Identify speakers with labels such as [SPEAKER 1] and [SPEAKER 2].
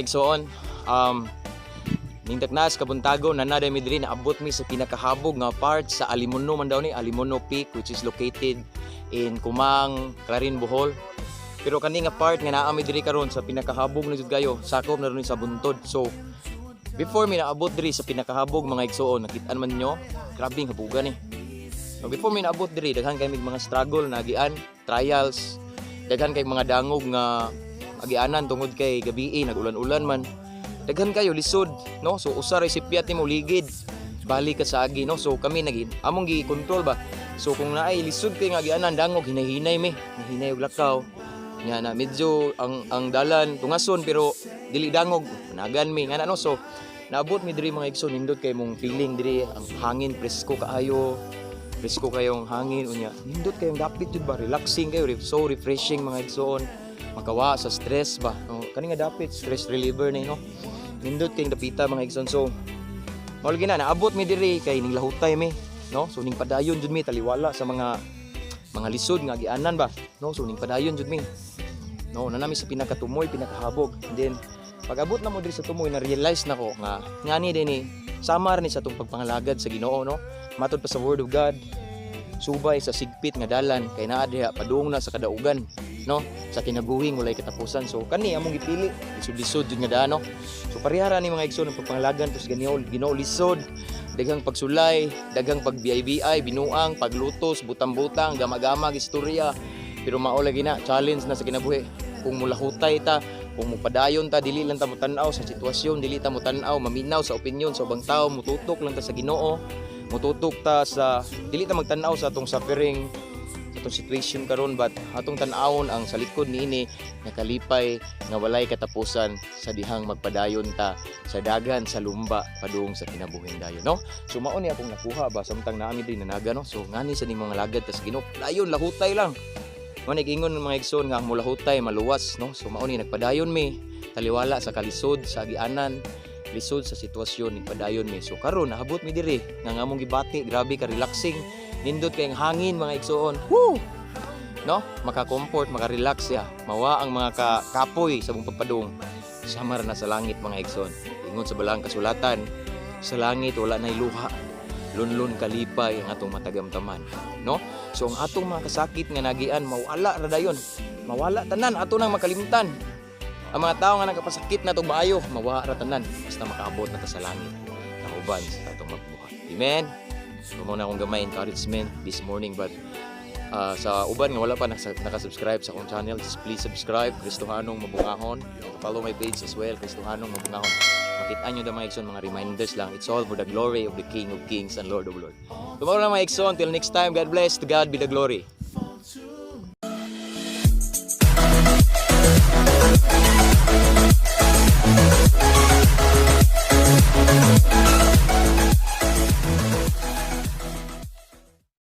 [SPEAKER 1] Mga igsoon. Ningtaknas kabuntago na mi diri, naabot mi sa pinakahabog nga part sa Alimono man daw ni, Alimono Peak, which is located in Kumang, Clarin, Bohol. Pero kani nga part nga naa mi diri karon sa pinakahabog na jud kayo, sakop na ron sa buntod. So before mi naabot diri sa pinakahabog, mga igsoon, nakitaan man nyo, grabe ang habugan ni. So, before mi naabot diri, daghan kay mig mga struggle na agian, trials, daghan kay mga dangog nga agianan tungod kay gabii nagulan-ulan man. Daghan kayo lisod, no? So usa ra sipyat nimo, ligid. Balik ka sa agi, no? So kami nagin among gi-control ba. So kung naay lisod kay nga agianan, dangog, hinay-hinay mi, hinay og lakaw. Nya na medyo ang dalan tungason pero dili dangog, nagan mi nga na, no? So naabot mi diri, mga igsoon, nindot kay mong feeling diri, ang hangin presko kaayo, presko kayong hangin. Unya nindot kayong dapit jud ba, relaxing kayo, so refreshing, mga igsoon, makawa sa stress ba, no? Kani nga dapit stress reliever ni, no? Nindot kayong dapita, mga igsoon. So mao lagi na naabot mi diri kay ning lahutay mi, no? So ning padayon jud mi taliwala sa mga lisod nga agianan ba, no? So ning padayon jud mi, no? Na nami sa pinakatumoy, pinakahabog. And then pag abot na mo diri sa tumoy, na realize na ko nga ngani din ni samar ni sa atong pagpangalagad sa Ginoo, no? Matod pa sa word of God, subay sa sigpit nga dalan kay naa diha padung na sa kadaugan, no, sa kinabuhing walay katapusan. So kani among gipili, lisod-lisod jud nga daan, no? So parehara ni, mga igsoon, ang pagpangalagan to sa Ginoo, lisod, daghang pagsulay, daghang pag-BI binuang, paglutos, butang-butang, gama-gama istorya, pero mao lagi na challenge na sa kinabuhi. Kung mulahutay ta, kung mupadayon ta, dili lang ta motan-aw sa sitwasyon, dili ta motan-aw, maminaw sa opinyon sa ubang tao, mututok lang ta sa Ginoo, mututok ta sa dili ta magtan-aw sa atong suffering, sa atong situation karon, but atong tan-awon ang sa likod niini nga kalipay nga walay katapusan sa dihang magpadayon ta sa dagan sa lumba padung sa kinabuhing dayon, no? So mao ni akong nakuha ba samtang naami diri nanaga, no? So ngani sa ning mga lagad ta sa Ginoo, dayon, lahutay lang. Mao ni ingon ng mga igsoon nga ang mulahutay maluwas, no? So mao ni nagpadayon mi taliwala sa kalisod sa agianan, lisod sa sitwasyon, nagpadayon mi. So karon naabot mi diri nga ngamong gibati, grabe ka relaxing, nindot kay ang hangin, mga igsoon. Woo! No, maka-comfort, maka-relax siya, mawa ang mga kapoy sa mong pagpadung, samar na sa langit, mga igsoon. Ingon sa balang kasulatan, sa langit wala nay luha, lunlun kalipay ang atong matagamtaman, no? So ang atong mga kasakit nga nagian, mawala ra dayon, mawala tanan, ato nang makalimtan ang mga tao nga nakapasakit na maayo, mawa ra tanan basta makaabot na ta sa langit kauban sa atong magbuhat. Amen. So mao na akong gamay encouragement this morning, but sa uban nga wala pa nakasubscribe sa akong channel, just please subscribe, Kristohanong Mabungahon. Follow my page as well, Kristohanong Mabungahon. Makita nyo na, mga igsoon, mga reminders lang. It's all for the glory of the King of Kings and Lord of Lords. Tomorrow na, mga igsoon. Till next time, God bless. To God be the glory.